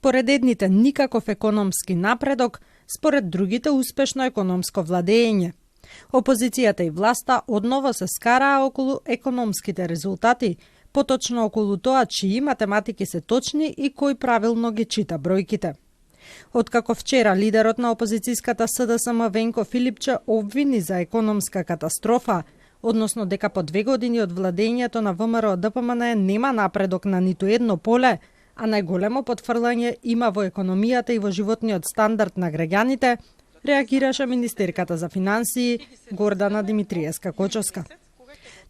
Според едните никаков економски напредок, според другите успешно економско владење. Опозицијата и власта одново се скараа околу економските резултати, поточно околу тоа чии математики се точни и кој правилно ги чита бројките. Откако вчера лидерот на опозицијската СДСМ Венко Филипче обвини за економска катастрофа, односно дека по 2 години од владењето на ВМРО ДПМН нема напредок на ниту едно поле, а најголемо потфрлање има во економијата и во животниот стандард на граѓаните, реагираше министерката за финансии Гордана Димитриевска-Кочовска.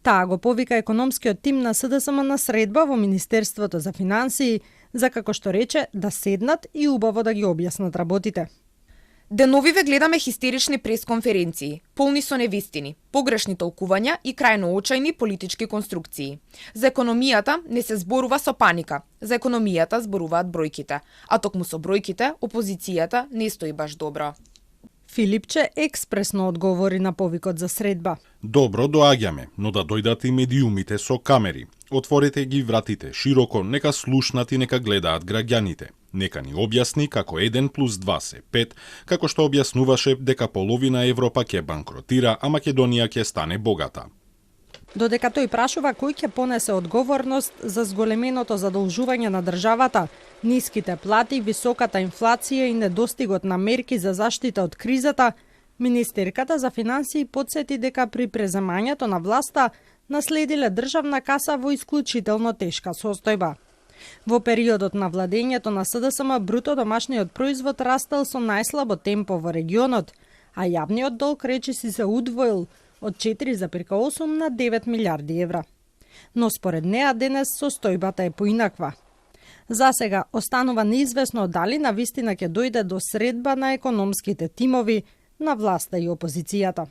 Таа го повика економскиот тим на СДСМ на средба во Министерството за финансии, за како што рече да седнат и убаво да ги објаснат работите. Деновиве гледаме хистерични пресконференции, полни со невистини, погрешни толкувања и крајно очајни политички конструкции. За економијата не се зборува со паника, за економијата зборуваат бројките, а токму со бројките опозицијата не стои баш добро. Филипче експресно одговори на повикот за средба. Добро доаѓаме, но да дојдат и медиумите со камери. Отворете ги вратите широко, нека слушнат и нека гледаат граѓаните. Нека ни објасни како 1+2 се 5, како што објаснуваше дека половина Европа ќе банкротира, а Македонија ќе стане богата. Додека тој прашува кој ќе понесе одговорност за зголеменото задолжување на државата, ниските плати, високата инфлација и недостигот на мерки за заштита од кризата, министерката за финансии потсети дека при преземањето на власта наследиле државна каса во исклучително тешка состојба. Во периодот на владењето на СДСМ бруто домашниот производ растел со најслабо темпо во регионот, а јавниот долг речиси се удвоил од 4,8 на 9 милиарди евра. Но според неа денес состојбата е поинаква. Засега останува неизвестно дали навистина ќе дојде до средба на економските тимови на власта и опозицијата.